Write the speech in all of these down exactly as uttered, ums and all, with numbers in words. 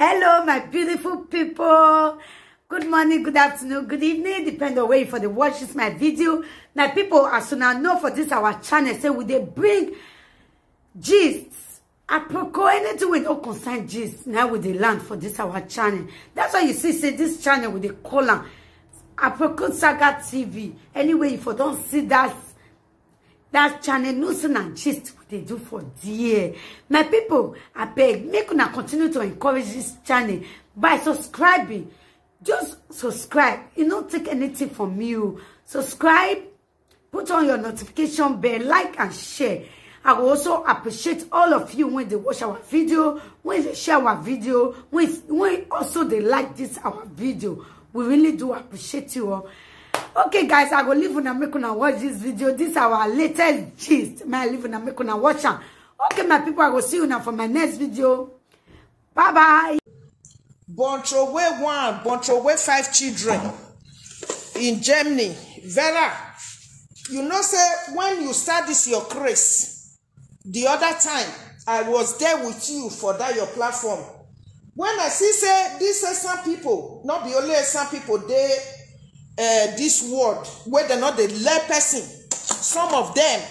Hello, my beautiful people. Good morning, good afternoon, good evening, depend on where you for the watch this my video. My people, as soon as know for this our channel, say we dey bring gist, apropos anything we don't concern gist. Now we dey land for this our channel. That's why you see, say this channel we dey call am Aproko Saga T V. Anyway, if you don't see that that channel, no say na gist we dey do for there. My people, I beg, make una continue to encourage this channel by subscribing. Just subscribe. You no take anything from you. Subscribe, put on your notification bell, like and share. I will also appreciate all of you when they watch our video, when they share our video, when, when also they like this our video. We really do appreciate you all. Okay, guys, I go leave una make una watch this video. This our latest gist. My leave una make una watch am. Okay, my people, I go see you now for my next video. Bye bye. Boncho way one, Boncho way five children in Germany. Vera, you know say when you start this your craze, the other time I was there with you for that your platform. When I see say this say some people, not be only some people they uh, this word where they not the lay person. Some of them,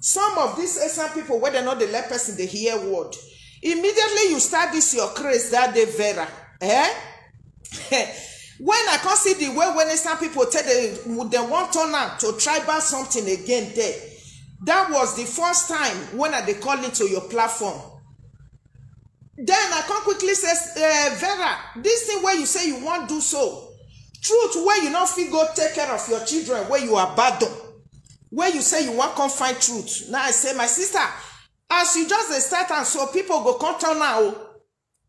some of these say some people where they not the lay person they hear word. Immediately you start this your craze that day, Vera. Eh? When I come see the way when some people tell they they want turn am to tribal something again there. That was the first time when I dey call into your platform. Then I come quickly say, eh, Vera, this thing where you say you want do so, truth where you no fit go take care of your children where you abandon, where you say you want come find truth. Now I say, my sister, as you just dey start and so people go come turn now.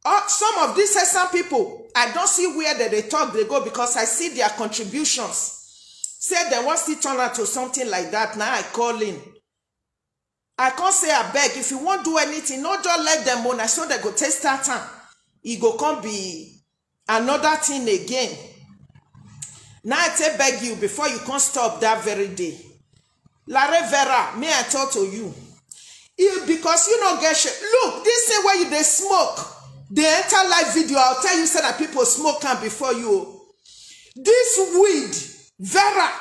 Oh, some of these say some people, I don't see where that they talk they go because I see their contributions. Say they want still turn out to something like that. Now I call in. I can't say I beg. If you won't do anything, no just let them on. I saw they go test that time. It go come be another thing again. Now I take beg you before you can't stop that very day. Lare Vera, may I talk to you? You because you no get shit. Look, this thing where you they smoke. They enter live video. I'll tell you, say that people smoke am before you. This weed, Vera,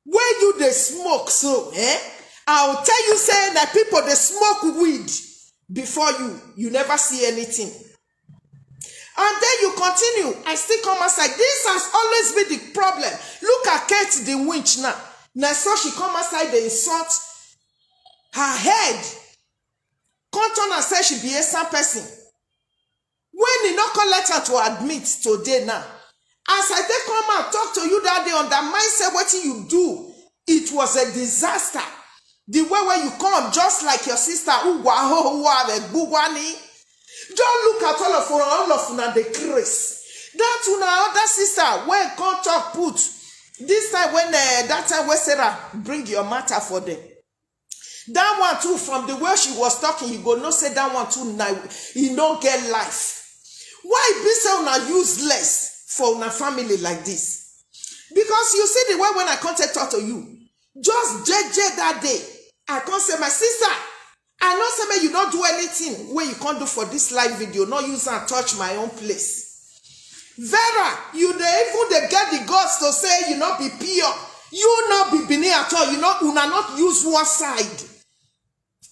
where you they smoke so, eh? I'll tell you, say that people they smoke weed before you. You never see anything. And then you continue. I still come outside. This has always been the problem. Look at Kate the winch now. Now so she come outside, they insult her head. Come turn and say she be a some person. When he not come let her to admit today now. As I take come and talk to you that day on that mindset, what you do, it was a disaster. The way where you come, just like your sister, who wa ho who are the gbugwani. Don't look at all of una, all of una the craze. That una other sister when come talk put this time when uh, that time when Sarah bring your matter for them. That one too, from the way she was talking, you go no say that one too now, he no get life. Why be say una useless for una family like this? Because you see the way when I come take talk to you, just J J that day, I come say, my sister, I know say make you not do anything where you can't do for this live video, not use and touch my own place. Vera, you dey even dey get the guts to say you not be pure, you not be Benin at all, you not una not use one side.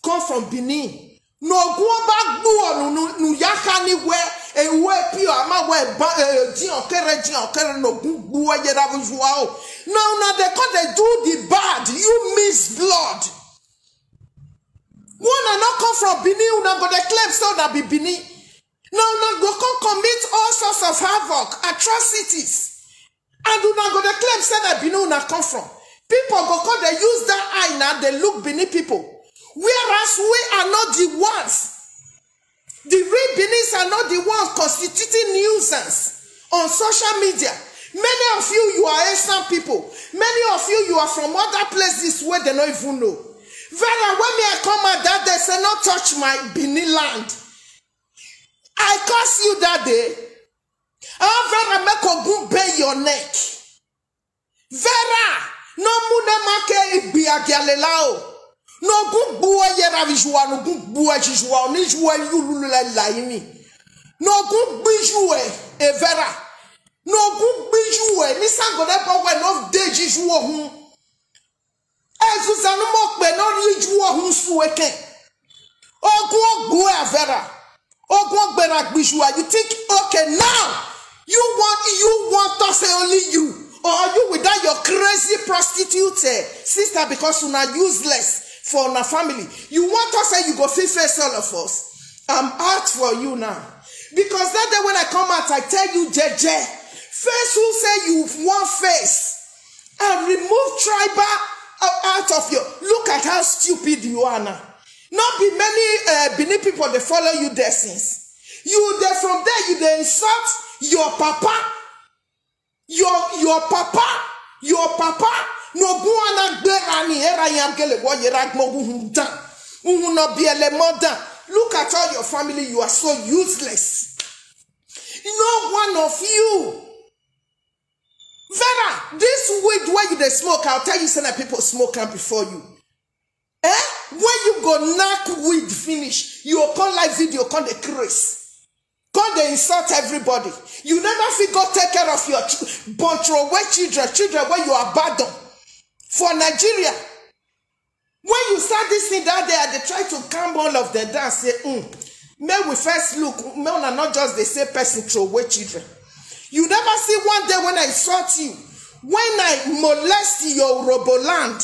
Come from Benin. No guo ba gbuo nu nu nu yaka ni we ewe pure ama we ba eh, dion kere dion kere no gu gbuo ye da visual. Now now they come they do the bad. You miss blood. Una no come from Benin, una go dey claim say una be Benin. Now una go come commit all sorts of havoc, atrocities. And una go dey claim say na Benin una come from. People go come dey use that eye now dey look Benin people. Whereas we are not the ones. The real Benin are not the ones constituting nuisance on social media. Many of you, you are Eastern people. Many of you, you are from other places where they don't even know. Vera, when me I come out that day, say, not touch my Benin land. I curse you that day. How Vera make Ogun bend your neck? Vera, no mune make igbi agialela o. No gun gbuo yera visual, no gun gbuo visual, ni juwa yululu la la yimi. Nogun gbiju e, Evera. Nogun gbiju e, ni sango ne po we no deji ju ohun. Ezuza no mo pe no ni ju ohun su eke. Ogun ogbu e, Evera. Ogun ogbera gbiju e. You think, okay, now you want, you want to say only you, or you with that your crazy prostitute, eh, sister, because una useless for una family. You want to say you go fit face all of us? I'm out for you now. Because that day when I come out, I tell you, Jeje, face who say you want face and remove tribal out of your, look at how stupid you are now. Not be many uh, Benin people they follow you there since. You there from there, you they insult your papa. Your your papa, your papa, no guana gberani era yangele wo yera gmogu hundan. Uhuno biele modan. Look at all your family, you are so useless. No one of you. Vera, this weed where you they smoke, I'll tell you, say that people smoke am before you. Eh? When you go knock weed finish, you go come live video, come the craze. Come they insult everybody. You never fit go take care of your ch- born throwaway children, children where you abandon for Nigeria. When you start this thing that day, I dey try to calm all of them down. Say, mm, may we first look. May una not just they say person throwaway children. You never see one day when I insult you, when I molest your Urobo land,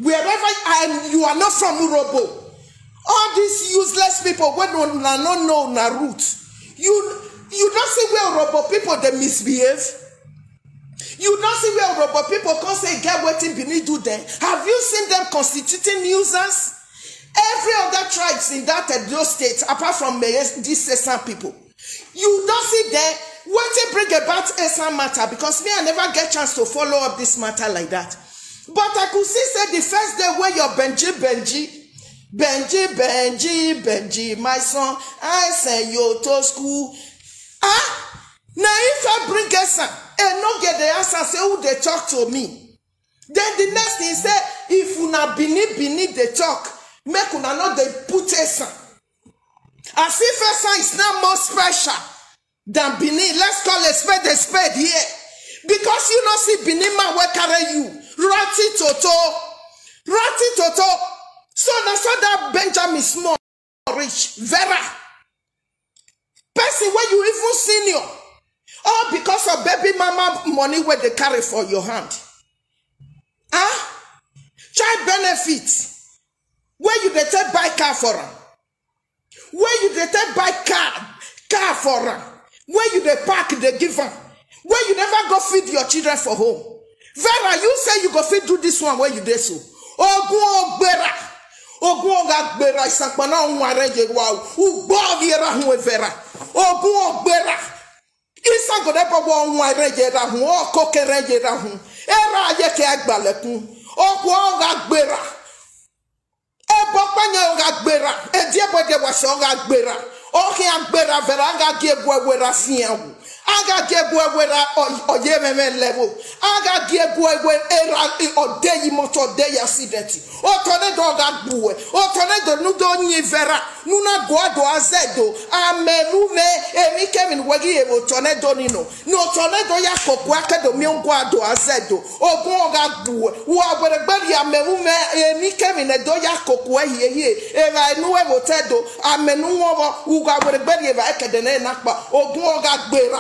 wherever I am, you are not from Urobo. All these useless people when una no know na root. You you don't see where Urobo people they misbehave. You don't see where Urobo people come say get wetin Benin do them. Have you seen them constituting nuisance? Every other tribes in that Edo state, apart from Meye, these Esan people, you don't see there wetin bring about Esan matter, because me I never get chance to follow up this matter like that. But I could see say the first day when your Benji Benji Benji Benji Benji, my son, I send you to school. Ah, now if I bring Esan and no get the answer, say who they talk to me. Then the next thing say, if una Benin Benin they talk, make una know they put Esan. As if Esan is now more special than Benin. Let's call a spade a spade here. Because you no see Benin man wey carry you. Rati Toto. Rati Toto. So na so that Benjamin small reach. Vera. Person where you even senior. All because of baby mama money where they carry for your hand. Huh? Child benefit. Where you they take buy car for am? Where you they take buy car, car for am? Where you they park, they give am? Where you never go feed your children for home? Vera, you say you go feed do this one where you dey so. Ogun ogbera. Ogun oga gbera isakpana unware je wa. Ugbo viera hun Vera. Ogun ogbera. Isa go de bobo unware je da hun. O kokere je da hun. Era ye ke agbalekun. Ogun oga gbera. Ebo kpanye oga gbera. Edi ebo de wase oga gbera. Oke agbera Vera aga gie gwe wera fiangu. Aga gie gwe wera oye meme level. Aga gie gwe we era ode yi moto de accident. O tornado oga gbuwe. O tornado nudo nyi Vera. Nuna go ado azedo. Amelume emi kemin wegi evo tornado nino. No tornado ya kopu akedo mi ngwa ado azedo. Ogun oga gbuwe. Wa bere gberi amelume emi kemin edo ya kopu ehie hie. Eva enu evo tedo. Amenu wobo. Uga bere gberi eva ekedene nakpa. Ogun oga gbera.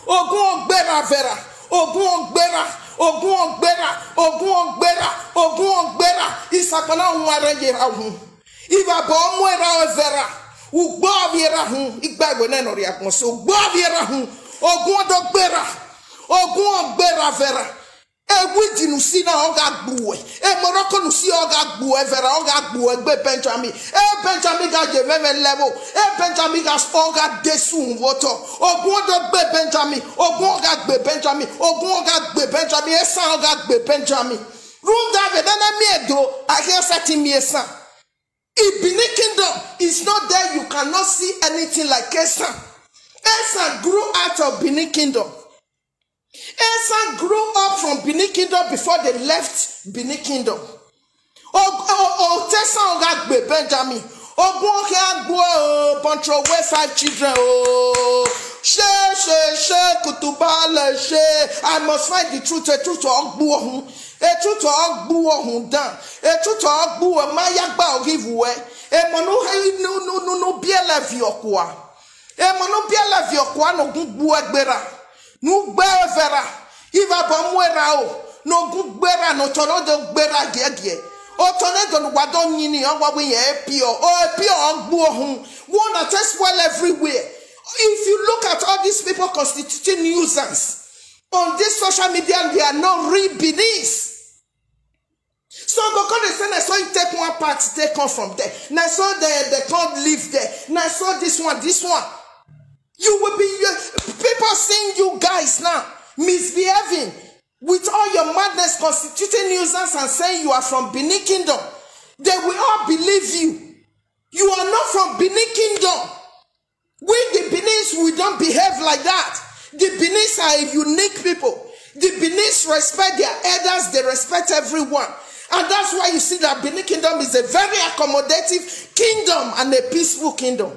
Ogun ogbera Vera. Ogun ogbera. Ogun ogbera. Ogun ogbera. Ogun ogbera. Isakpana unware ye ahun. Iba bo mwera Vera. Ugbo aviera hun. Igba igwe ne nori akon so. Ugbo aviera hun. Ogun odo gbera. Ogun ogbera Vera. Ewi dinu si na oga gbuwe. E Morocco nu si oga gbuwe Vera oga gbuwe gbe Benjamin. E Benjamin ga je meme level. E Benjamin ga oga desu voto. Ogun odo gbe Benjamin. Ogun oga gbe Benjamin. Ogun oga gbe Benjamin. Esa oga gbe Benjamin. Runda ve nana mi edo. Ahe sati mi esa. In Benin Kingdom is not there. You cannot see anything like Esan. Esan grew out of Benin Kingdom. Esan grew up from Benin Kingdom before they left Benin Kingdom. O o o Tesan oga gbe Benjamin. Ogun oke agbuo o, but throw away five children o. She, she, she, kutubale she. I must find the truth, a truth ogbuo hun. A truth ogbuo hun dan. A truth ogbuo ma yagba ogivu e. E mo nu he nu nu nu nu biele vi okua. E mo nu biele vi okua no gun gbuo egbera. Nu gbe vera. Iva bo muera o. No gun gbera, no tornado gbera giegie. O tornado no wado nyini, o wa we ye pio. O pio ogbuo hun. Wanna test well everywhere. If you look at all these people constituting nuisance on this social media, they are not real Benin's. So go come dey say na so you take one part, take come from there. Na so they they can't live there. Na so this one, this one. You will be you, people seeing you guys now misbehaving with all your madness, constituting nuisance, and saying you are from Benin Kingdom. They will all believe you. You are not from Benin Kingdom. We the Benin's, we don't behave like that. The Benin's are a unique people. The Benin's respect their elders, they respect everyone. And that's why you see that Benin Kingdom is a very accommodative kingdom and a peaceful kingdom.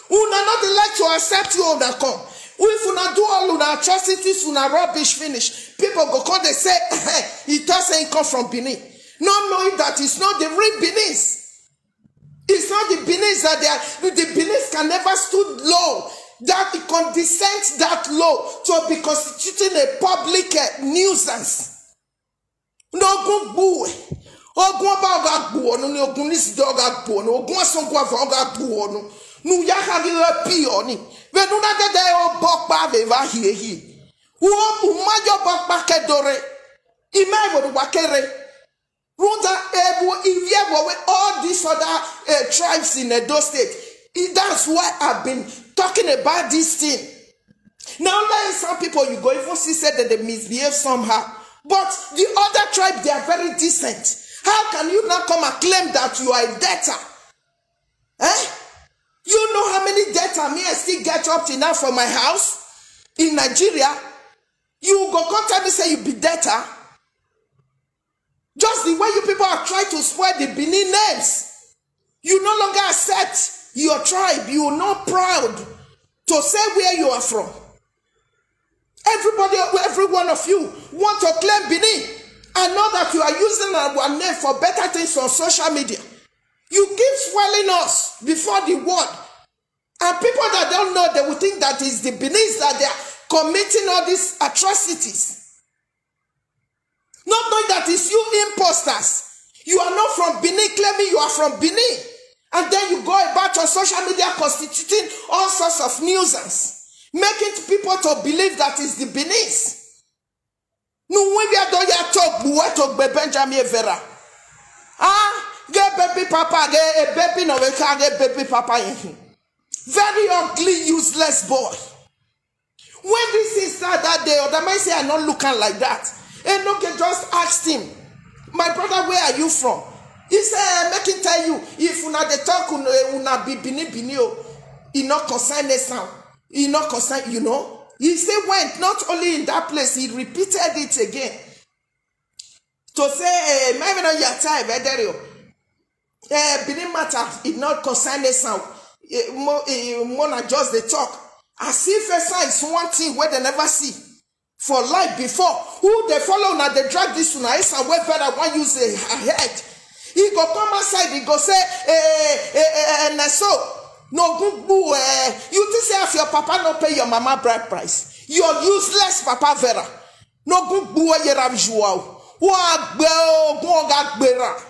Una not dey like to accept you, una come. If una do all una atrocities, una rubbish finish, people go come dey say, "He talk say he come from Benin." Not knowing that it's not the real Benin's. It's not the Benin's that they are, the Benin's can never stood low, that it condescends that low to be constituting a public uh, nuisance. N'ogun gbuwe, ogun ọba ọga gbuo nu, ni ogun niside ọga gbuo nu, ogun asọngwa ọga gbuo nu, nu ya ha gị pi oni. Venu na dede o bokpa ve va hie hie. Uo umajo bokpa kedore. Ime ibo wakere. Runda ebu ivie wo all these other uh, tribes in Edo State. That's why I've been talking about this thing. Now, like some people, you go even see say that they misbehave somehow. But the other tribe, they are very decent. How can you now come and claim that you are a debtor? Eh? You know how many debtor me I still get up to now for my house in Nigeria? You go come tell me say you be debtor? Just the way you people are trying to spoil the Benin names. You no longer accept your tribe. You are not proud to say where you are from. Everybody, every one of you want to claim Benin. I know that you are using our name for better things on social media. You keep swelling us before the world. And people that don't know, they will think that is the Benin that they are committing all these atrocities. Not knowing that it's you imposters. You are not from Benin, claiming you are from Benin. And then you go about on social media constituting all sorts of nuisance, making people to believe that it's the Benin's. No, we are doing your talk, but what talk be Benjamin Vera? Ah, get baby papa, get a baby no we can get baby papa in him. Very ugly, useless boy. When this thing start that day, other man say I not looking like that. And no can just ask him, "My brother, where are you from?" He say, "Eh, make him tell you. If una dey talk, una, una be Benin Benin o. He not concern the sound. He not concern, you know." He still went, not only in that place, he repeated it again. To say, "Eh, my even your time, eh, Dario. Eh, Benin matter, it not concern the sound." Eh, mo, eh, Mona just the talk. As if a sign is one thing where they never see for life before. Who they follow now, they drag this una, is a way better one use a, a head. He go come outside, he go say, "Eh, eh, eh, eh, na so. No good boo, eh. You think say if your papa no pay your mama bride price? Your useless papa Vera. No good boo, eh, ye ram juau. Wa gbe ogun oga gbera.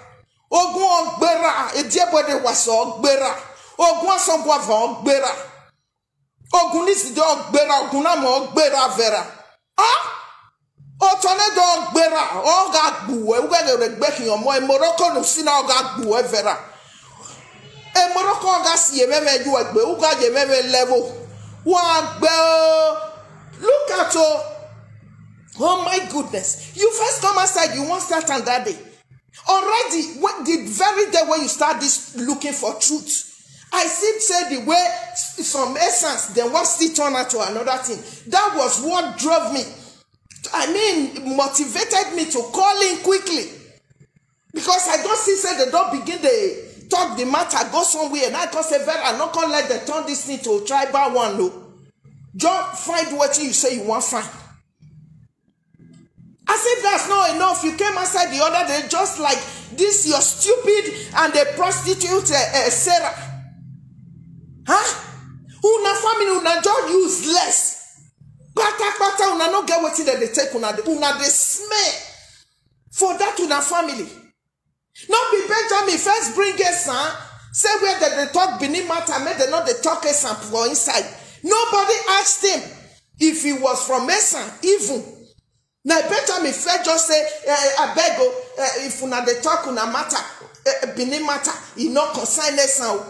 Ogun ogbera, e die bo de waso ogbera. Ogun asongwa va ogbera. Ogun niside ogbera, ogun na mo ogbera Vera. Ah? O tornado ogbera, oga gbuwe, uga de regbe ki omo, e Morocco no sina oga gbuwe Vera. E Morocco oga si ye meme ju egbe, uga ye meme level. Wa gbe o. Look at o. Oh my goodness. You first come outside, you won't start on that day. Already, when the very day when you start this looking for truth, I see say the way s-, some essence, then what still turn out to another thing. That was what drove me. I mean, motivated me to call in quickly. Because I don't see say they don't begin the talk the matter go somewhere. Now I come say, Vera, no come let them turn this thing to tribal one, no. Just find what you say you want find. As if that's not enough, you came outside the other day just like this your stupid and a prostitute, uh, uh, Sarah. Huh? Una family, una just useless. Pata pata, una no get wetin dem dey take una dey, una dey smell for that una family. No be Benjamin first bring Esan, say where dem dey talk Benin matter, make dem no dey talk Esan for inside. Nobody asked him if he was from Esan even. Na Benjamin first just say, eh, abeg o, eh, if una dey talk una matter, eh, Benin matter, e no concern Esan o.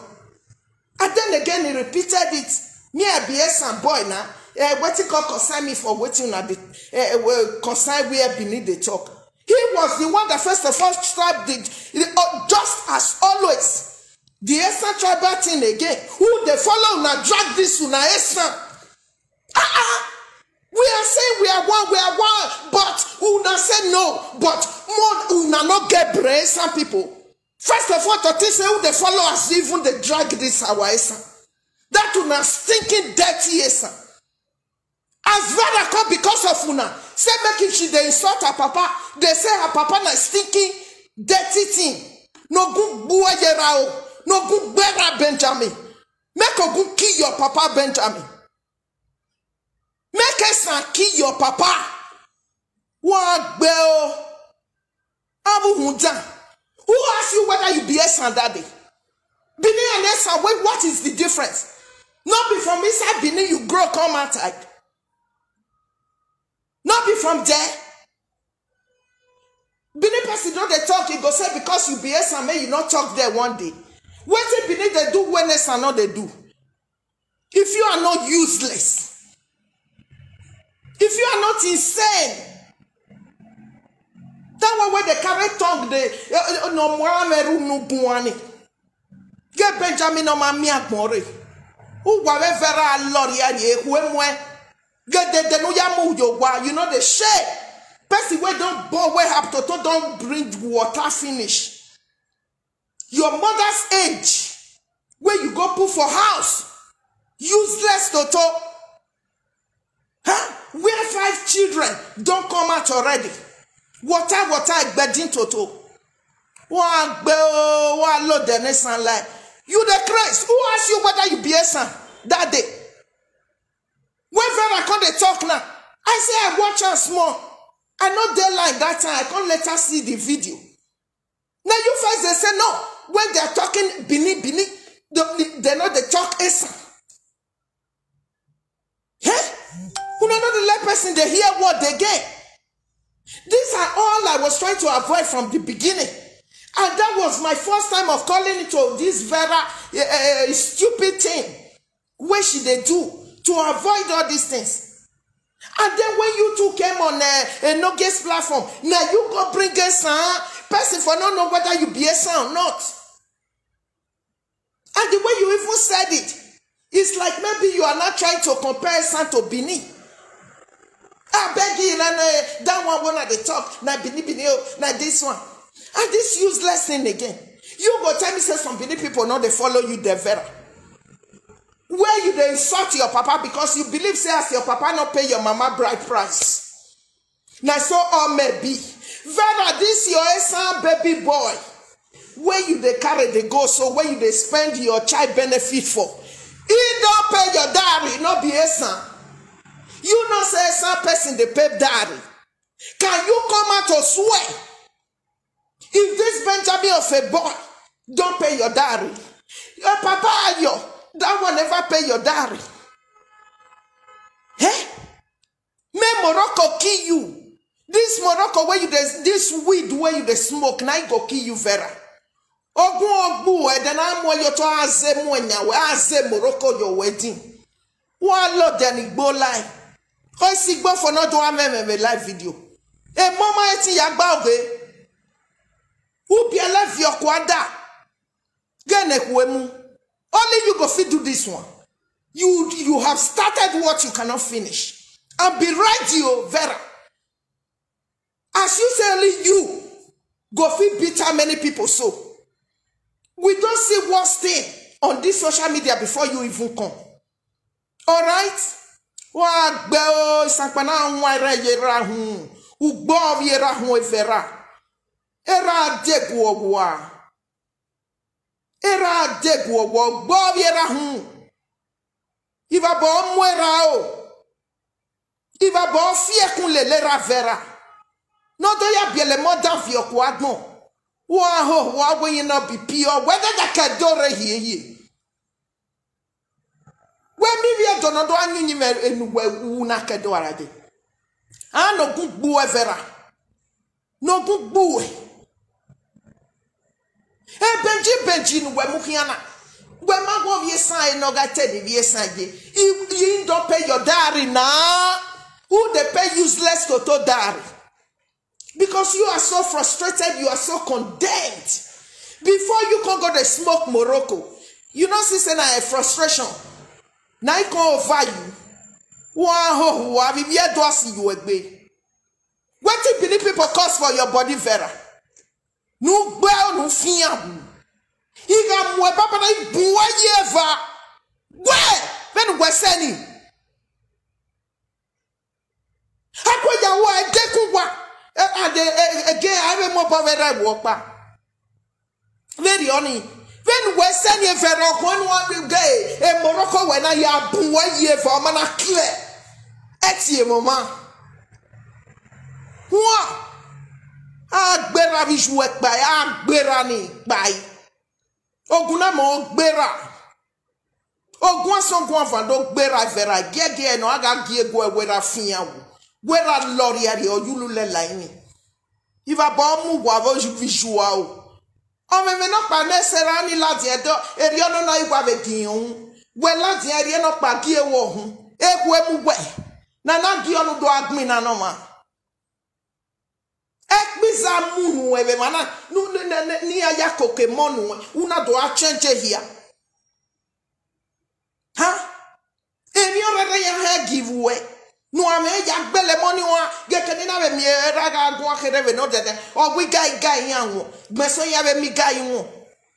And then again he repeated it. Me, I be Esan boy na. Eh, wetin come concern me for wetin una dey, eh, well, concern where Benin dey talk. He was the one that first of all stopped the, the, uh, just as always, the Esan tribal thing again. Who dey follow una drag this una Esan? Ah, ah. We are saying we are one, we are one, but una say no, but more una no get brain, some people. First of all, to think say who dey follow us even dey drag this our Esan. That una stinking dirty Esan. As Vera come because of una, say make she dey insult her papa, dey say her papa na stinking dirty thing. No go gbua yera o, no go gbera Benjamin. Make Ogun kill your papa Benjamin. Make Esan kill your papa. Wa gbe o. Abu Hunjan. Who asked you whether you be Esan that day? Benin and Esan, wait, what is the difference? Not be from inside Benin you grow come outside. Not be from there. Benin person don dey talk, e go say because you be Esan, make you no talk there one day. Wetin Benin dey do when Esan no dey do? If you are not useless, if you are not insane, that one wey dey carry tongue dey, eh, eh, no more meru nuguani. Get Benjamin no ma mi agbore. Who whatever a lorry a ye who mwe. Get the, the no ya mu yo wa, you know the share. Person wey don born, wey have toto don bring water finish. Your mother's age, where you go put for house, useless toto. Huh? Where five children don come out already. Water, water, gbedin toto. Wa gbe o, wa lo the next and like. You the Christ. Who asked you whether you be Esan that day? When Vera come dey talk now, I say I watch am small. I no dey line that time. I come later see the video. Now you first dey say no. When they are talking Benin, Benin, they, they no dey talk Esan. Eh? Una no dey let person dey hear word again. These are all I was trying to avoid from the beginning. And that was my first time of calling into this Vera, eh, eh, stupid thing wey she dey do to avoid all these things. And then when you two came on, eh, Enoge's platform, now you go bring Esan. Person for no know whether you be Esan or not. And the way you even said it, it's like maybe you are not trying to compare Esan to Benin. I beg you, na, na, that one when I dey talk, na Benin, Benin, oh, na this one. And this useless thing again. You go tell me say some Benin people no dey follow you, the Vera. Where you dey insult your papa because you believe say as your papa no pay your mama bride price. Na so all may be. Vera, this your Esan baby boy. Where you dey carry dey go, so where you dey spend your child benefit for? He don pay your dowry, no be Esan. You know say Esan person dey pay dowry. Can you come out to swear? If this Benjamin of a boy don pay your dowry, your papa Ayo, that one never pay your dowry. Eh? May Morocco kill you. This Morocco where you dey, this weed where you dey smoke, na e go kill you, Vera. Ogun ogbu we, then I'm your to aze mo nya we, aze Morocco your wedding. Wa lo then igbo lie. Ko si gbo for no do a me me live video. E mama eti ya gba oge. Who be alive your kwada? Gene kuemu. Only you go fit do this one. You, you have started what you cannot finish. And be right, you, Vera. As you say, only you go fit beat how many people so. We don see worse thing on this social media before you even come. Alright? Wa gbe o, isankpana nwa era yera hun. Ugbo yera hun evera. Era degu owa. Era degu owa. Ugbo yera hun. Iva bo muera o. Iva bo fie kun lele ra vera. No do ya biele mo da vi oku agbon. Wa ho, wa we yin no bi pi o. We da da ke do re hie hie. We mi vi e do no do anyu nyi me enu we u na ke do ara de. A no gun gbu e vera. No gun gbu e. E benji benji nu we mu hiana. We ma go vie san e no ga te ni vie san ye. You, you don't pay your dowry now. Who they pay useless to to dowry? Because you are so frustrated, you are so condemned. Before you can go to smoke Morocco, you know, see, say na a frustration. Now you come over you. Wa ho, wa bi bi e do asi you egbe. Wetin Benin people cause for your body, Vera? Nu gbe o, nu fian bu. Iga mu e papa na ibu wa ye va. Gbe, ben gbe seni. Akwe ya wa e de ku wa. E, ade, e, e, ge, a be mo ba Vera wo pa. Very oni. When we send you Vera, when we ge, e Morocco we na ya bu wa ye va, ma na clear. Eti e mo ma. Wa. Agbera bi ju e pa, agbera ni pa. Ogun na mo gbera. Ogun asan gun avan do gbera Vera. Gege no aga gie go e wera fian wo. Wera lori ari o yulu le la ini. Iva bo mu wa vo ju vi ju wa o. O me me no pa ne sera ni la die do. Eri ono na igwa ve gi un. We la die eri no pa gi e wo hun. E ku e mu we. Na na gi onu do agbin na no ma. E kpiza mu nu e ve mana. Nu, nu, nu, nu, ni aya koke mo nu. Una do a change here. Ha? Emi o rere ya he give we. Nu ame ya gbele mo ni wa. Ge ke ni na ve mi e ra ga gun a kere ve no dede. O gwi gai gai ya wo. Gbe so ya ve mi gai wo.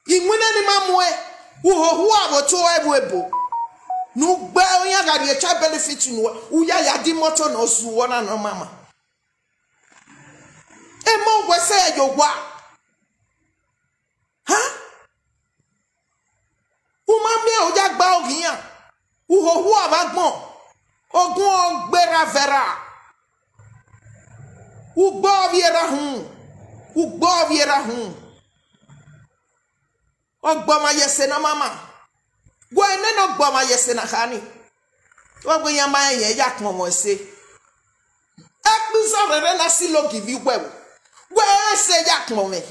Imune ni ma mu e. Uho hu a bo to e bu e bo. Nu gbe o ya ga ri e cha benefit nu. U ya ya di moto no su wo na no mama. E mo we se yo wa. Ha? Uma mi o ja gba ogiyan. Uho hu a va gbon. Ogun o gbera Vera. Ugbo viera hun. Ugbo viera hun. Ogbo ma yese na mama. Gwe ne no gbo ma yese na hani. Ogwe ya ma ye ya kpon mo se. Ekpiza rere na si lo give you well. Gwe se ya kpon me.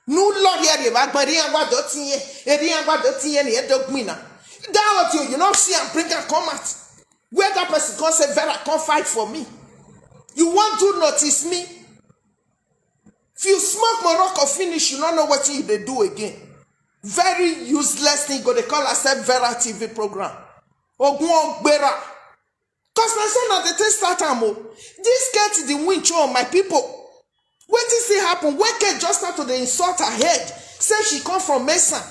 Nu lo ye re ba gbe ri an gba do tin ye. E ri an gba do tin ye ni e do gbin na. That what you, you no see and bring and come out. Where that person come say, "Vera, come fight for me." You want to notice me? If you smoke Morocco finish, you don't know what you dey do again. Very useless thing go dey call herself Vera T V program. Ogun Ogbera. Cause na so na the thing start am o. This Kate the win show, my people. Wetin still happen? When Kate just start to dey insult her head, say she come from Mesa.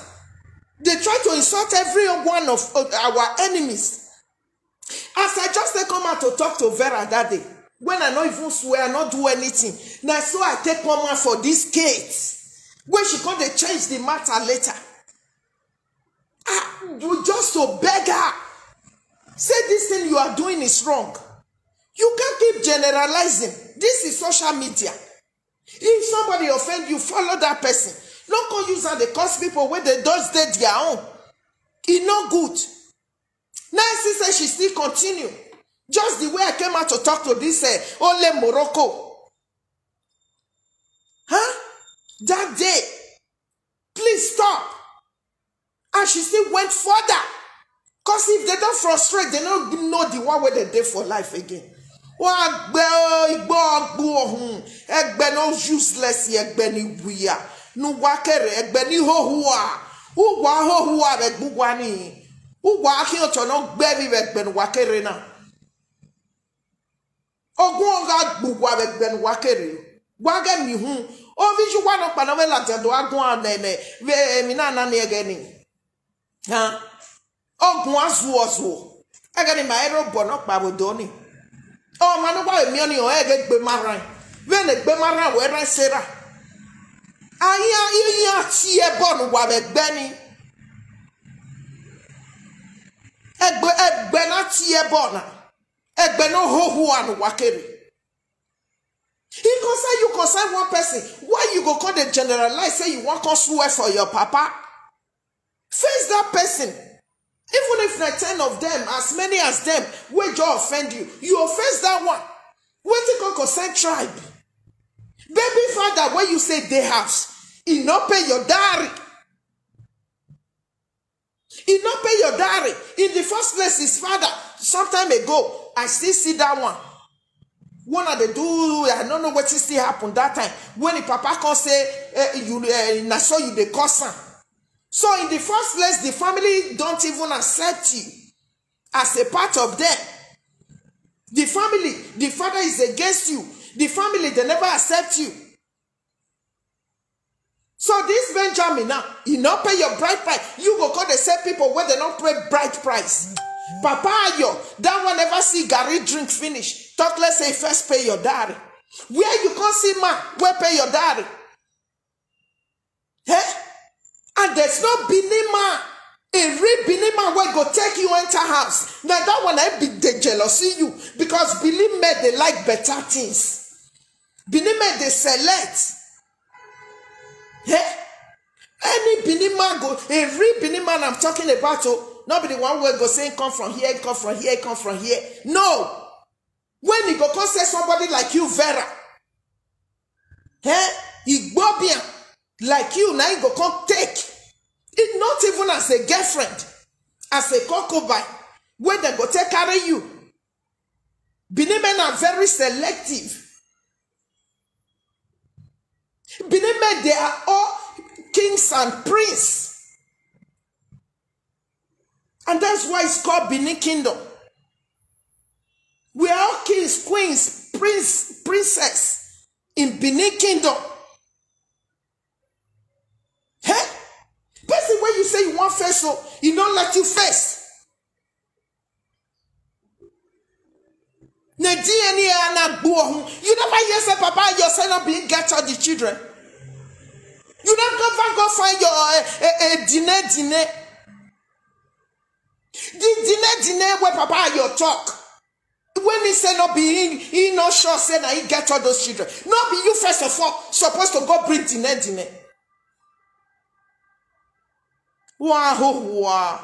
They try to insult every one of, of our enemies. As I just take come out to talk to Vera that day, when I no even swear, I no do anything. Na so I take come out for this Kate. When she come dey change the matter later. Ah, you just to beg her. Say this thing you are doing is wrong. You can't keep generalizing. This is social media. If somebody offend you, follow that person. No go use am dey curse people wey dey just dey their own. E no good. Now she say she still continue. Just the way I came out to talk to this, eh, only Morocco. Huh? That day. Please stop. And she still went further. Cause if they don't frustrate, they don't know the one where they dey for life again. Wa gbe o, igbo ogbu ohun. Egbe no useless, egbe ni wuya. Nu wa kere, egbe ni hohua. Uwa hohua be gbugwa ni. Uwa ahi oto no gbe mi be egbe nu wa kere na. Ogun oga gbugwa be egbe nu wa kere. Wa ge mi hun. Ovi ju wa no kpa no ve la dia do agun a ne ne. Ve mi na na ni ege ni. Ha. Ogun azu ozu. Ege ni ma ero bo no kpa bo do ni. O ma no wa mi oni o ege gbe mara. Ve ne gbe mara we ran sera. Ayi ayi ayi ati e bo no wa ve gbe ni. Egbe egbe na ti e bo na. Egbe no ho ho anu wa kere. He concern you, concern one person. Why you go come dey generalize say you wan come swear for your papa? Face that person. Even if na ten of them, as many as them wey just offend you, you go face that one. Wetin come concern tribe? Baby father wey you say dey house, e no pay your dowry. E no pay your dowry. In the first place, his father, some time ago, I still see that one. One of the do, I don't know what still happened that time. When the papa come say, eh, you, eh, na so you dey curse am. So in the first place, the family don't even accept you as a part of them. The family, the father is against you. The family, they never accept you. So this Benjamin now, he no pay your bride price. You go call the same people where they don't pay bride price. Papa Ayo, that one never see Gary drink finish. Talk less say first pay your dowry. Where you can't see man, where pay your dowry? Eh? And there's no Benin man, a real Benin man where go take you enter house. Now that one I be the jealousy you because Benin men they like better things. Benin men they select. Eh? Any Benin man go, a real Benin man I'm talking about, oh, not be the one where go say come from here, come from here, come from here. No. When he go come say somebody like you, Vera, eh? He go be like you, now he go come take. It not even as a girlfriend, as a concubine, where they go take carry you. Benin men are very selective. Benin men, they are all kings and prince. And that's why it's called Benin Kingdom. We are all kings, queens, prince, princess in Benin Kingdom. Hey? Person where you say you want face, so he don't let you face. Na D N A na gbuo hu. You never hear say Papa Ayo say no be get all the children. You never go find your uh, uh, uh, Dine Dine. The Dine Dine where Papa Ayo talk. When he say no be him, he not sure say na he get all those children. No be you first of all supposed to go bring Dine Dine. Wa ho wa.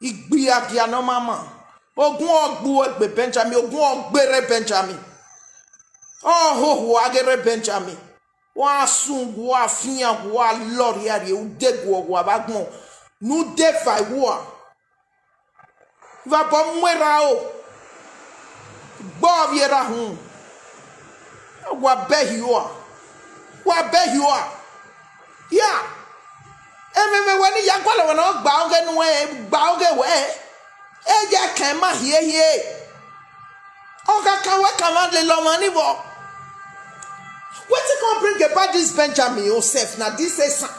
Igbiagia no mama. Ogun ogbu egbe Benjamin, ogun ogbere Benjamin. Oh ho ho agere Benjamin. Wa sun wa fian wa lori ari ude gwo wa bagmo. Nu de vai wa. Va bo mwera o. Gbo viera hun. Wa be hiwa. Wa be hiwa. Ya. Ememe weni ya kwale wana gba oge nuwe, gba oge we. E ya kema hie hie. Oga kan we kan ma le lo mani bo. Wetin come bring about this Benjamin Joseph na this Esan?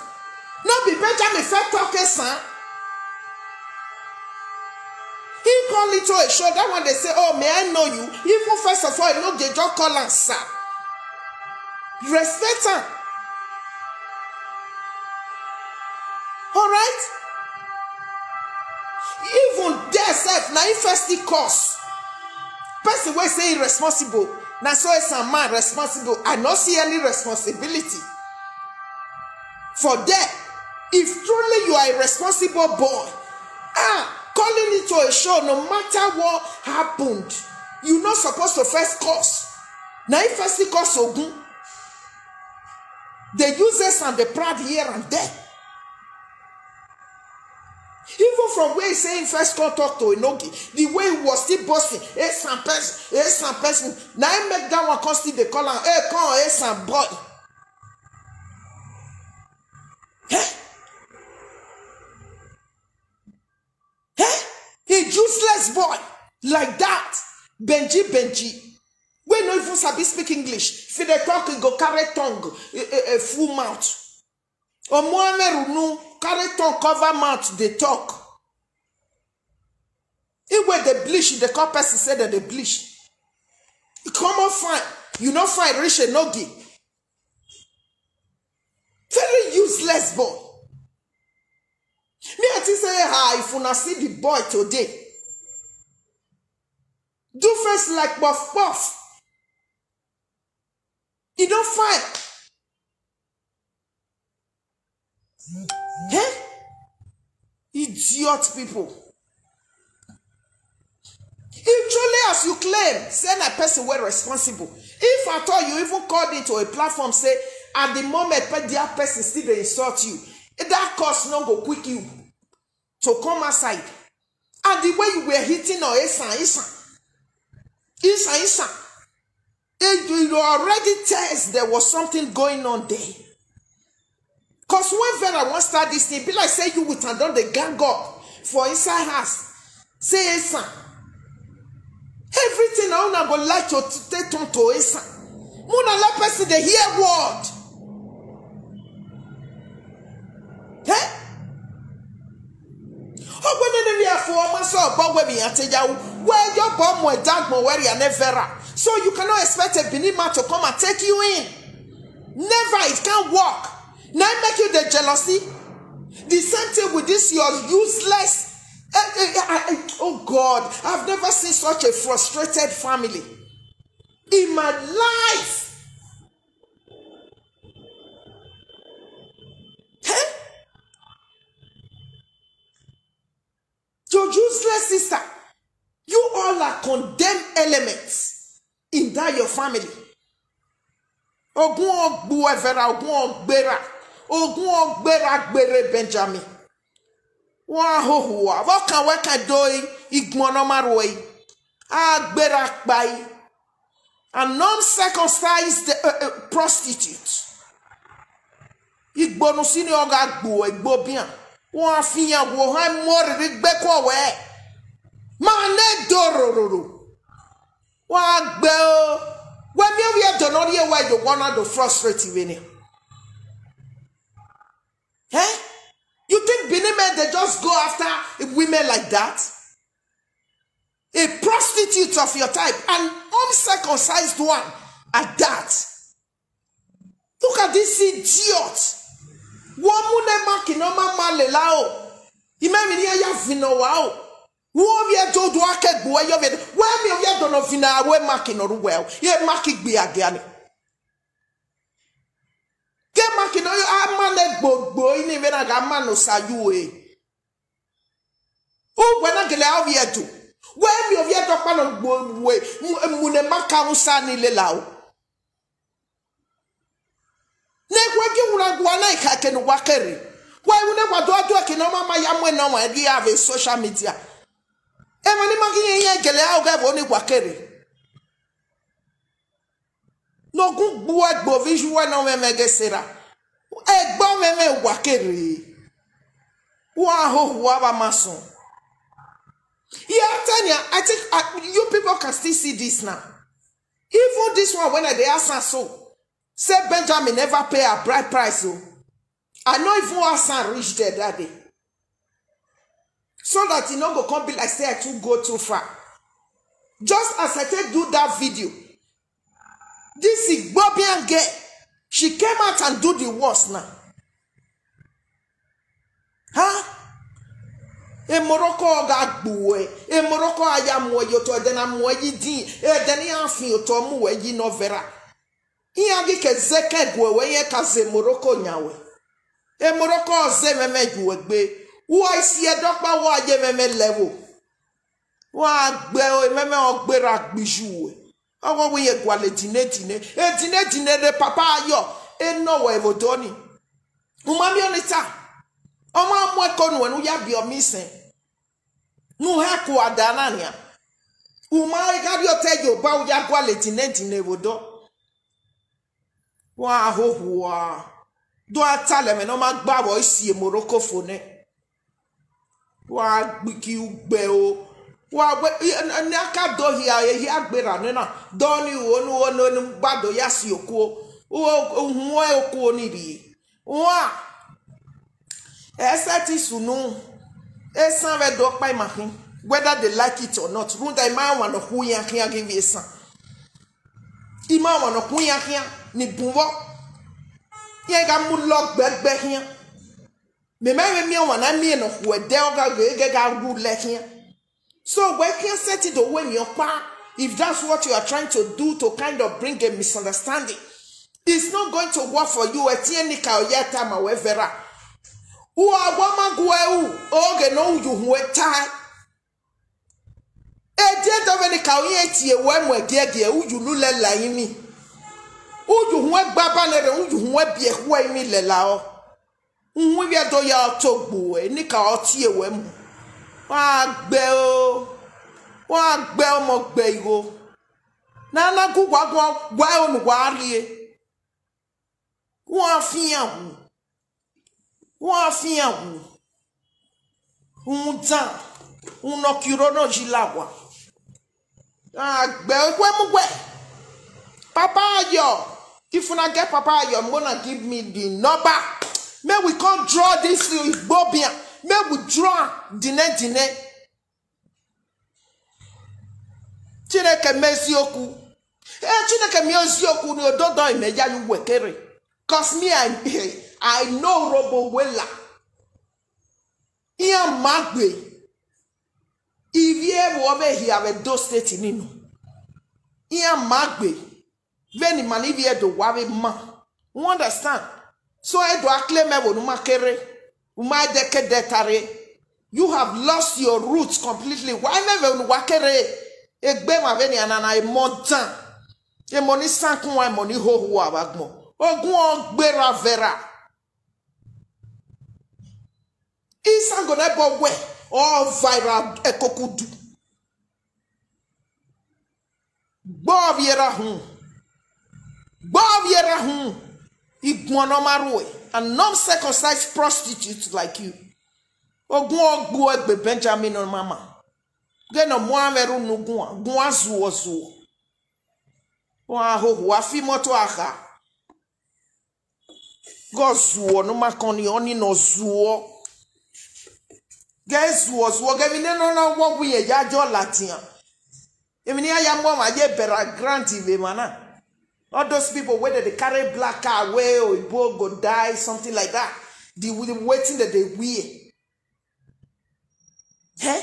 No be Benjamin first talk Esan. He call it to a show. That one they say, oh, may I know you? Even first of all, you know, they just call am sir. Respect am. All right? Even there sef, na him first still cause. Person wey say irresponsible, na so is a man responsible. I no see any responsibility for there. If truly you are a responsible boy, ah, calling it to a show, no matter what happened, you not supposed to first cause. Na him first still cause ogun. They use this and they proud here and there. Even from where he say him first come talk to Enogi, the way he was still boasting, Esan person, Esan person. Now he make that one come still they call him, hey, come Esan boy. Eh? Eh? He useless boy like that. Benji, Benji. Wey no even sabi speak English, if e dey talk, e go carry tongue, a, a, a full mouth. Omuamerunu carry tongue cover mouth dey talk. If wey dey bleach, e dey call person say dem dey bleach. E come out fine, you no fine reach enogi. Very useless boy. Me, I think say, ah, if una see the boy today, do face like puff puff. E no fine. Eh? Idiot people. If truly as you claim, say na person wey responsible. If at all you even called into a platform, say at the moment pe that person still dey insult you, that cause no go quick you to come outside. And the way you were hitting on Esan, Esan, Esan, Esan, it, it already tells there was something going on there. Cause when Vera wan start this thing, be like say you with am don dey gang up for inside house. Say Esan. Everything na una go like to take turn to Esan. Muna let person dey hear word. Eh? Ogbenene mi afọ ọmọ sọ ọgbọ we mi atejawu. We yo bo mo dagmo we ri ane Vera. So you cannot expect a Benin man to come and take you in. Never, it can't work. Now make you the jealousy. The same thing with this your useless. Eh, eh, eh, eh, oh God, I've never seen such a frustrated family in my life. Eh? Your useless sister, you all are condemned elements in that your family. Ogun ogbu evera, ogun ogbera, ogun ogbera gbere Benjamin. Wa hohua, wa kan we kan doi, igmono maroi. Agbera kpai. An uncircumcised, uh, uh, prostitute. Igbonu sini oga gbo egbo bian. Wa fiyan wo ha mori ri gbe ko we. Ma ne dorororo. Wa gbe o. We mi o ye do no ri e wa yo wona do frustrate we ni. Eh? You think Benin men, they just go after women like that? A prostitute of your type, an uncircumcised one at that. Look at this idiot. Wo mu ne maki no ma ma le la o. Ime mi ni ya vino wa o. Wo vi e do do ake gbo e yo vi e do. We mi o vi e do no vina we maki no ru we o. Ye maki gbi age ani. Ke maki no yo a ma ne gbogbo ini ve na ga ma no sa yu e. Ugwe na gele a o vi e do. We mi o vi e do pa no gbo we. Mu, mu ne maka usa ni le la o. Ne gwe gi wura gwa na ika ke no wa kere. Wa wu ne gwa do do ke no ma ma ya mwe no wa di ave social media. E ma ni ma gi ye gele a o ga vo ni gwa kere. No gu gbu egbo vi ju we no me me ge sera. Egbo me me wa kere. Wa ho wa ba masun. Yeah, Tanya, I think, uh, you people can still see this now. Even this one, when I dey ask am so, say Benjamin never pay her bride price o. I no even ask am reach there that day. So that e no go come be like say I too go too far. Just as I take do that video, this Igbobian girl, she came out and do the worst now. Huh? E Morocco ga gbuwe. E Morocco aya muwe yo to, e dena muwe yi din. E deni afin yo to muwe yi no vera. Iya gi ke zeke gwe we ye ka ze Morocco nyawe. E Morocco ze meme gwe gbe. Wa isi e dokpa wa ye meme lewo. Wa gbe o, e meme o gbe ra gbiju we. Owo we ye gwa le dine dine. E dine dine re papa ayo. E no we vodoni. Umami onita. Oma mwe konu enu ya bi omi sen. Nu he ku adanania. Uma e gari ote yo ba u ya gwa le dine dine vodo. Wa ho hua. Do atale me no ma gba vo isi e Morocco fone. Wa gbiki ugbe o. Wa we, i- n- n- aka do hia, e hia gbera ne na. Do ni wo, ni wo, ni wo, ni gbado ya si oku o. Wo, wo, wo oku o ni bi. Wa. Ese ti sunu. Esan we do pa imahin. Whether they like it or not. Runda ima wa no hu ya, ya give esan. Ima wa no hu ya, ya. Ni bunwo. Ye ga mu lo gbegbe ya. Me ma me mi wa na mi no hu e de o ga ge ge ga ru le ya. So we can set it away in your pa. If that's what you are trying to do to kind of bring a misunderstanding, it's not going to work for you. Etienne Kaoyeta Mawevera. Uawamagueu, oge no uyu huetai. Edie doveni ka uye tie we mwe gie gie uyu lule la imi. Uyu hue gbaba nere uyu hue bie hue imi le la o. Nwi bia do ya otogbu e ni ka otie we mu. Wa gbe o. Wa gbe o mo gbe igo. Na na gu gwa gwa gwa o nu gwa rie. Wa fian wu. Wa fian wu. Un dan. Un no kiro no jilawa. Ah, gbe kwe mu gwe. Papa Ayo. If una get Papa Ayo, una give me the number. May we come draw this Igbobia. May we draw dine dine. Chineke mezi okwu. Eh, Chineke mezi okwu ni ododo ime ya yu wekere. Cause me, I, I know Robo Wela. Iya magbe. Ivie wo be hia ve do state ninu. Iya magbe. Veni mani ivie do wa ve ma. You understand? So e do akle me wo nu ma kere. Uma de ke detare. You have lost your roots completely. Why me ve nu wa kere? Egbe ma veni anana e montan. E moni sankun wa e moni ho ho wa gbon. Ogun o gbera vera. Isango na ebo we o viral ekokudu. Gbo viera hun. Gbo viera hun. Iguan no marue. And non circumcised prostitutes like you. Ogun ogbu egbe Benjamin no mama. Ge no mu averu nu guan. Guan zuo zuo. Wa ho wa fi moto aha. Go zuo no makoni oni no zuo. Ge zuo zuo ge mi ne no na wo wi ye ya jo latin. Emi ni aya mo ma ye bera grant ive mana. All those people whether they carry black car away or Igbo go die, something like that. The, the waiting that they wear. Eh?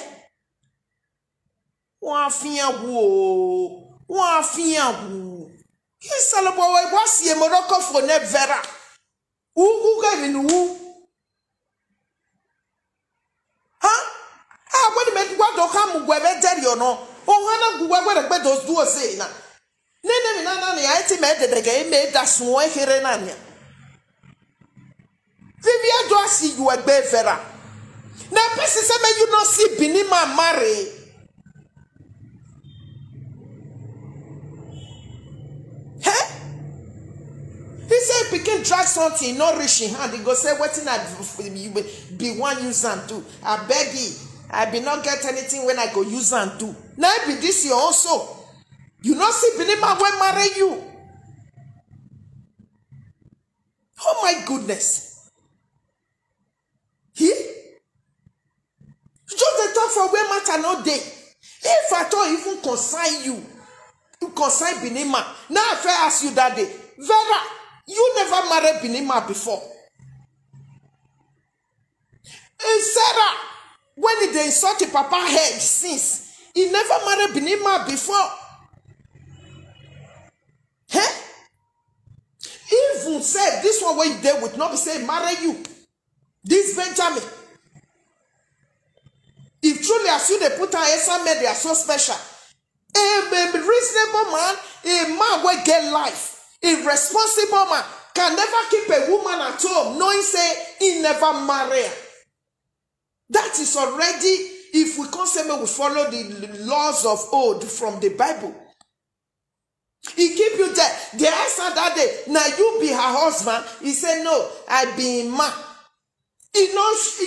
Wa fian wu o. Wa fian wu. Isalabo wa si e moroko fo ne vera. Ugu ga mi nu. Ha? Ah, when me gwa do ka mu gwe be deri ono. O hana gu gwe gwe be do duo se na. Ne ne mi na na ni a eti me de de ge me da sun o here na ni. Vivi edo asi yu egbe vera. Na person say me you no see Benin man marry. He say pikin drag something no reach in hand, he go say wetin I be wan use am do. I beg you, I be not get anything when I go use am do. Na be this your own so. You no see Benin man wey marry you. Oh my goodness. He just dey talk for where matter no dey. If at all even concern you, you concern Benin man. Now I fit ask you that day, Vera, you never marry Benin man before. And Sarah, when he dey insult him papa head since, he never marry Benin man before. Eh? Even say this one wey you dey with, no be say he marry you. This Benjamin. If truly as you dey put am, Esa men they are so special. A, a reasonable man, a man wey get life, a responsible man can never keep a woman at home knowing say he never marry her. That is already, if we come say make we follow the laws of old from the Bible. He keep you there. They ask her that day, "Now you be her husband?" He said, "No, I be him man." He no, he,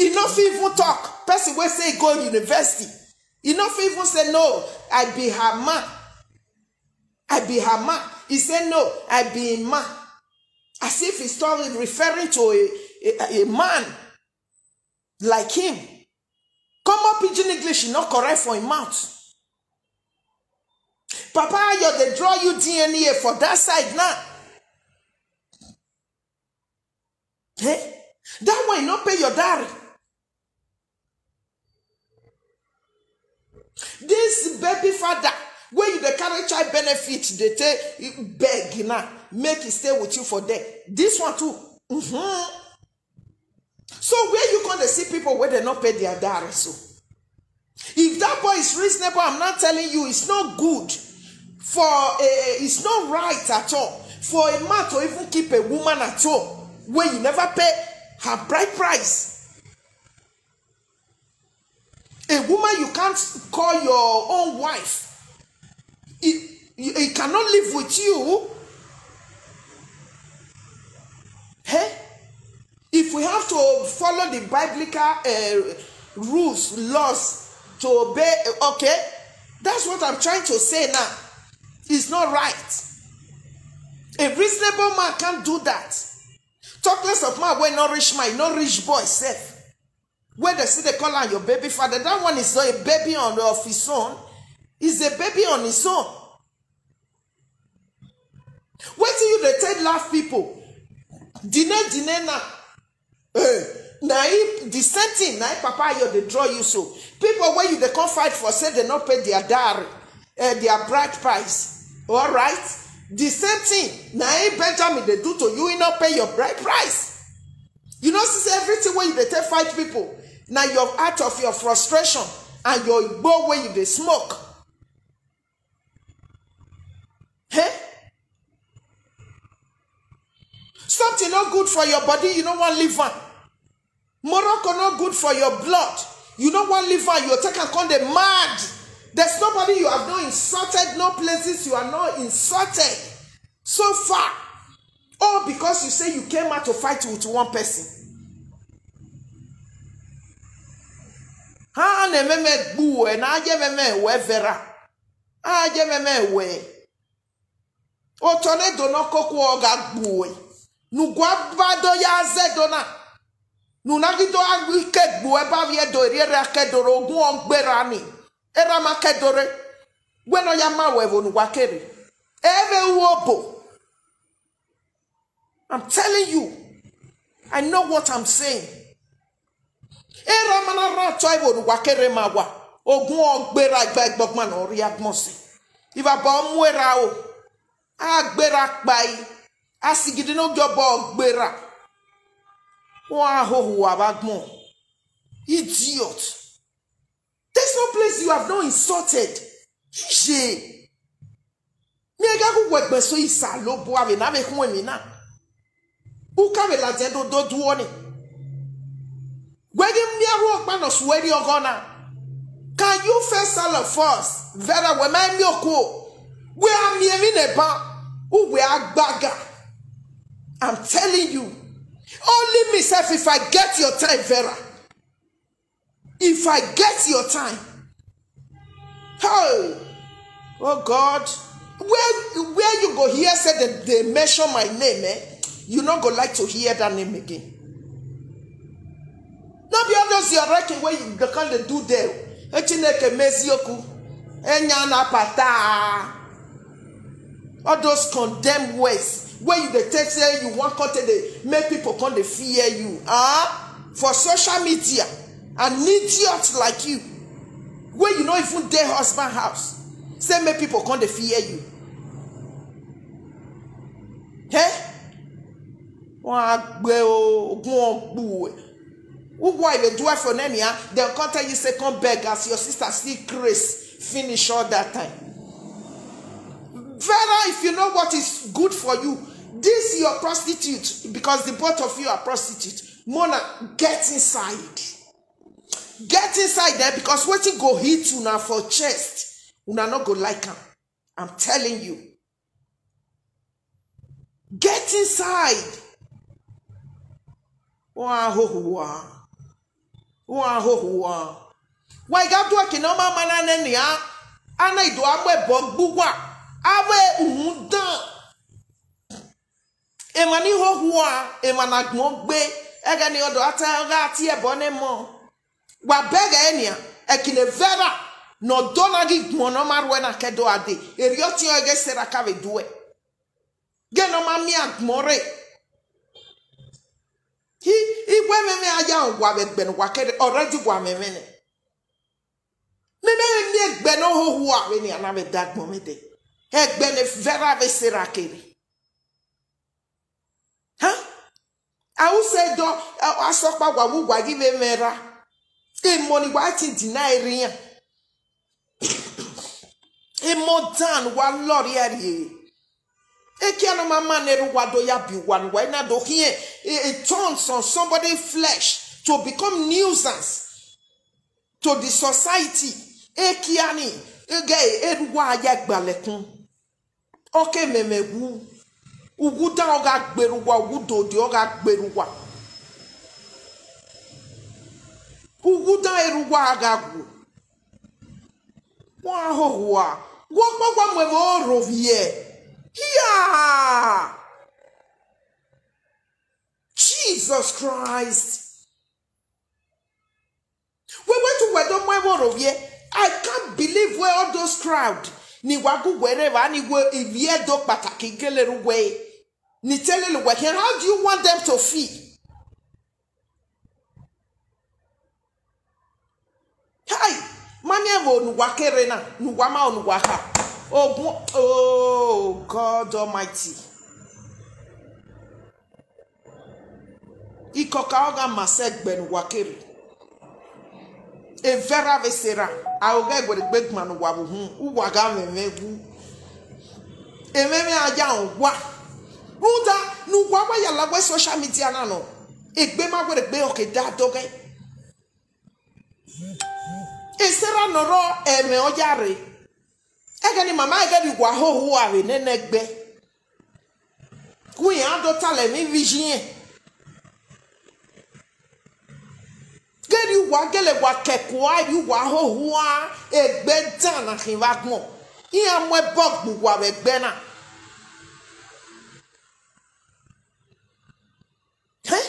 he no fit even talk. Person wey say he go university, He no fit even say, "No, I be her man. I be her man." He say, "No, I be him man." As if he's talking, referring to a, a, a man like him. Common pidgin English, e no correct for him mouth. Papa Ayo dey draw you D N A for that side now. Eh? That one, you no pay your dowry. This baby father, where you dey carry child benefit, they take beg now, make he stay with you for there. This one too. Mm-hmm. So where you gonna see people where they not pay their dowry? So if that boy is reasonable, I'm not telling you it's not good for a, it's not right at all for a man to even keep a woman at all when you never pay her bride price. A woman you can't call your own wife. He, he, he cannot live with you. Hey? If we have to follow the biblical uh, rules, laws to obey, okay? That's what I'm trying to say now. It's not right. A reasonable man can't do that. Talk less of man wey no reach man, no reach boy sef. Wey dey still dey call am your baby father. That one is a baby on of his own. Is a baby on his own. Wetin you dey take laugh people? Dine, dine na. Eh, na him, the same thing na him Papa Ayo dey draw you so. People wey you dey come fight for say they no pay their dowry, eh, their bride price. All right? The same thing na him Benjamin dey do to you, he no pay your bride price. You know, since everything wey you dey take fight people, na your out of your frustration and your igbo wey you dey smoke. Hey? Something no good for your body, you no wan leave am. Morocco no good for your blood, you no wan leave am, you take am come dey mad. There's nobody you have not insulted, no places you are not insulted so far. All because you say you came out to fight with one person. Ha na-ememe gbue na aja ememe ewe vera. Aja ememe ewe. Otonedo no kokwo ga gbue. Nugwa bado ya zedona. Nunagido agbu ike gbue ba vie do riere akedoro ogun ogberani. Era ma kedore. Gweno ya ma wevo nugwa kere. Eve uobo. I'm telling you, I know what I'm saying. Era mana ra to ibo nugwa kere ma wa. Ogun ogbera igba igbogma no ri agbonsi. Iva ba omu era o. Agbera pai. Asigidi no jobo ogbera. Wa ho hu abagbon. Idiot. There's no place you have not insulted. Ije. Mi ega ku wegbe so isa lo bo ave na ve kun mi na. Uka ve la je do do duo ni. Gwege mi aru okpa no sueri ogona. Can you first tell of us? Vera we ma mi oku. We are mi emi ne ba. U we agbaga. I'm telling you. Only myself if I get your time, Vera. If I get your time. Hey! Oh God. Where where you go here say they, they mention my name, eh? You not go like to hear that name again. No be all those your record where you the kind they do there. Echineke mezioku. Enya na pata. All those condemned words where you dey take say you wan come take dey make people come dey fear you, ah, for social media, an idiot like you, wey you no even dey husband house, say make people come dey fear you. Eh? Wọn á gbé o, ogún ọgbù ẹ. Who go even do it for them, yeah? Dem come tell you say come beg as your sister still grace finish all that time. Vera, if you know what is good for you, this your prostitute, because the both of you are prostitute. Mona, get inside. Get inside there, because wetin go hit una for chest, una no go like am. I'm telling you. Get inside. Wọn á hó hùwà. Wọn á hó hùwà. Wa iga dua ke no ma mana ne nia. Ana ido amwe bogbuwa. Awe undan. Emani hohua, emana gbogbe. Egeni odo ata ga ti ebo ne mo. Wa bega enia, ekile vera. No dona gi gbono marwe na kedo ade. Eri oti o ege sera ka ve due. Ge no ma mi agmore. Hi, igwe meme aja wa ve gben wa kere already wa meme ne. Meme mi egbe no hohua ve ni ana ve dagmo me de. Egbe ne vera ve sera kere. Ha? Awuse do, eh, asokpa wa wu wa give me ra. E money wa ti deny riyan. E mo dan wa lori eri. E ki ano mama ne ru wa do ya bi wa ni wa na do here. E, e turns on somebody flesh to become nuisance to the society. E ki ani, e ge, e ru wa ya gbalekun. Oke meme wu. Ugu dan oga gberu wa, ugu dodi oga gberu wa. Ugu dan eru wa aga gu. Wa ho wa. Wo po wa mwe mo rovie. Here. Jesus Christ. We went to Wedo Mwe Worovie. I can't believe where all those crowd. Ni wagu wherever, ni we ivie do pataki geleru we. Ni telele we here. How do you want them to feel? Hi, mami evo nuwa kerena, nuwa ma onuwa ha. Oh, oh God Almighty. Ikoka oga mase gbenu wakeri. Evera vesera. Aoga egwere gbegma no wa buhun. Uwa ga meme gu. Ememe aja onwa. Uda nuwa wa ya lagwe social media na no. Egbe ma gwere gbe oke da doge. Esera noro eme ojare. Egeni mama egeni wa ho hu ave nene gbe. Kuya do tale mi vision. Geri wa gele wa kekwa yu wa ho hu a egbe dan na hin wa gbon. Iya mo e bogbu wa we gbe na. He?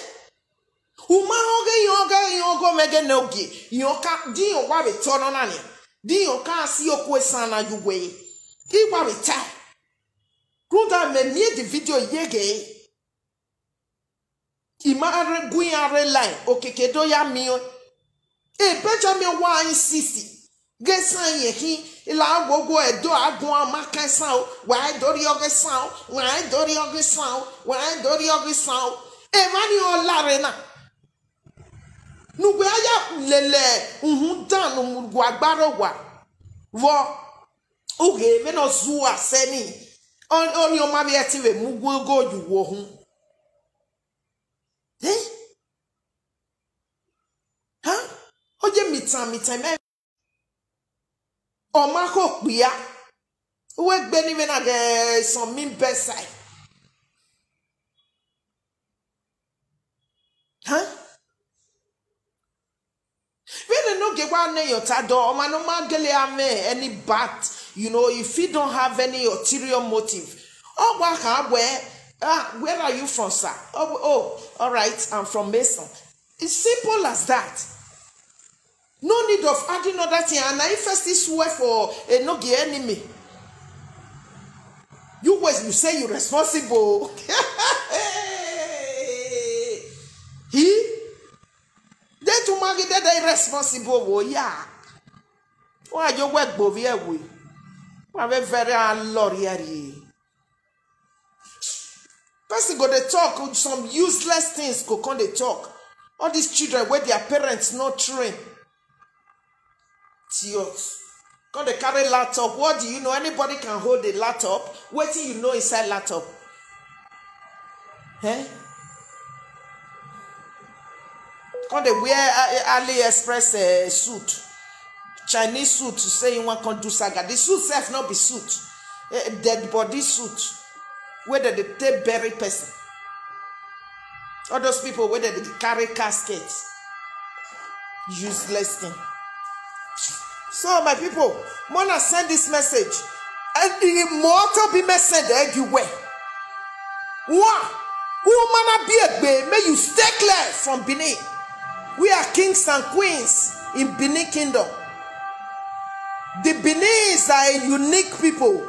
Uma oge yoga yogo mege nogi. Yoka di yo wa be tono nani. Di yoka si yo kwe sana yuwe. Iwa be tai. Ruda me mie di video yege. Ima are gui are lai. Okeke do ya mio. E pecha mi wa insist. Gesan ye hi. Ila gogo edo agun amaka san o. Wa edori oge san o. Wa edori oge san o. Wa edori oge san o. Emani o lare na. Nugwe aya lele. Uhun dan no murgu agbaro wa. Wo. Uge me no zuwa seni. On, oni o ma bi eti we mugu go ju wo hun. Eh? Ha? Oje mitan mitan me. O ma ko pia. Uwe gbe ni me na ge son mi besai. Huh? When no get one name your tado, or man no man gele ame any bat, you know, if you don't have any ulterior motive. Oh, what, where, ah, where are you from, sir? Oh, oh, all right, I'm from Mason. It's simple as that. No need of adding other thing. And I first this swear for a no get enemy. You was you say you responsible. He? They to magi that they responsible. Wo, yeah. Why you work bovi ewe? Why we very lorry? Person go dey talk some useless things go come dey talk. All these children wey their parents no train. Idiot. Come dey carry laptop. What do you know? Anybody can hold a laptop. Wetin you know inside laptop? Eh? Come dey wear, uh, AliExpress, uh, suit. Chinese suit, say you wan come do saga. The suit sef no be suit. Eh, dead body suit. Wey dem dey take bury person. All those people wey dem dey carry casket. Useless thing. So, my people, mona send this message. And the more to be message everywhere. One, woman be a gbe, may you stay clear from Benin. We are kings and queens in Benin Kingdom. The Benin is a unique people.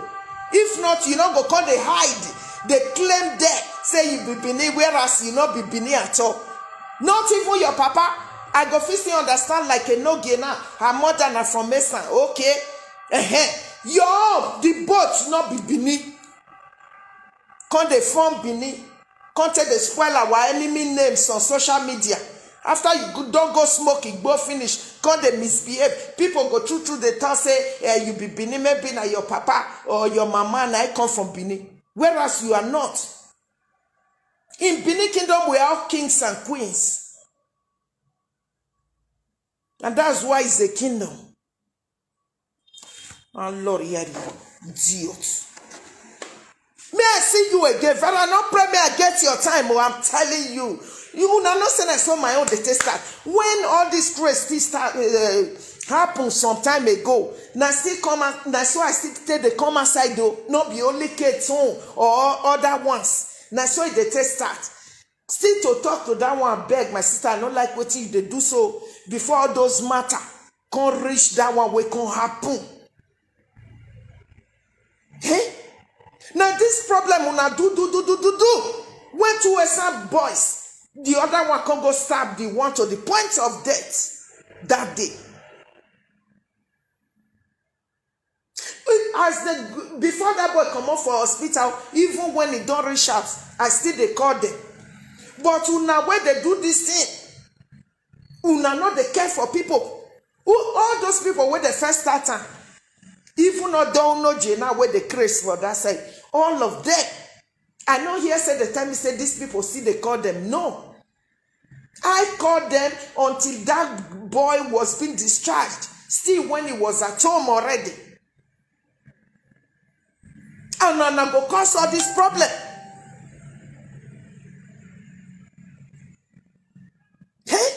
If not, you not go call they hide. They claim there, say you be Benin, whereas you not be Benin at all. Not even your papa. I go fit still understand like a no gainer. Her mother na from Mesa. Okay. Uh-huh. Your own, the boat not be Benin. Come they form Benin. Come take the spoil our enemy names on social media. After you go- don't go smoke, it go finish. Come they misbehave. People go through through the town say, eh, you be Benin, maybe na your papa or your mama na I come from Benin. Whereas you are not. In Benin Kingdom, we are all kings and queens. And that's why it's a kingdom. And Lord, hear you, idiot. May I see you again? Father, not pray me I get your time. Oh, I'm telling you. You now not say I saw my own the taste start. When all this craze still start uh, happen some time ago, now still come out, now so I still take the come outside though. Not be only Kate's own or other ones. Now so the taste start. Still to talk to that one, beg my sister, I don't like what you they do so before all those matter. Can't reach that one, we can't happen. Hey? Now this problem una do do do do do do. When two S M boys, the other one can go stab the one to the point of death that day. As the before that boy come up for hospital, even when he don't reach out, I still they call them. But una where they do this thing, una not they care for people. Who all those people where they first start time, even not don't know J now where they craze for that side. All of them. I know here said the time he said these people see they call them. No. I called them until that boy was being discharged. Still when he was at home already. And una go cause all this problem. Hey?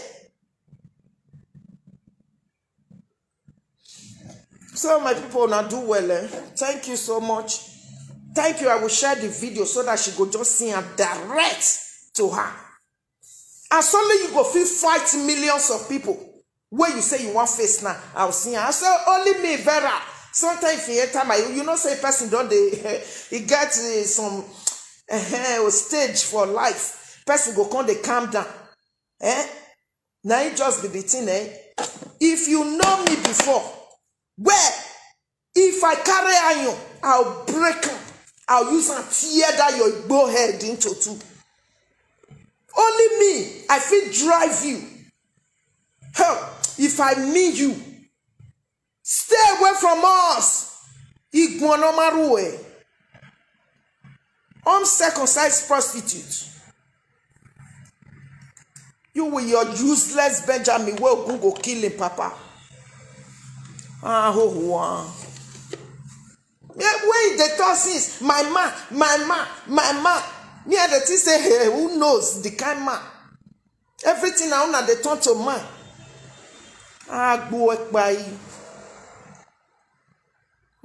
So my people, now do well. Eh? Thank you so much. Thank you. I will share the video so that she go just see and direct to her. As only you go feel fight millions of people. Where you say you want face now, I'll see. I say only me, Vera. Sometimes if you enter my, you know, say person don't they, he get uh, some uh, stage for life. Person go come, they calm down. Eh? Now it just be the thing, eh? If you know me before, where if I carry iron, I'll break am. I'll use and tear that your Igbo head into two. Only me, I fit drive you. Hell, if I mean you, stay away from us. Igbonomarue. Uncircumcised prostitute. You with your useless Benjamin, well, go go kill him, Papa. Ah, ho, ho, ah. Yeah, when they talk since, my man, my man, my man. Me and the thing say, hey, who knows the kind man? Everything now una dey turn to man. Agbo ekpai.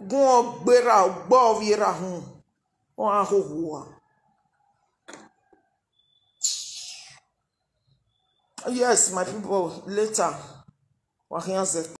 Gun ogbera ogbo ovira hun. O ahohua. Yes, my people, later. Wahianze.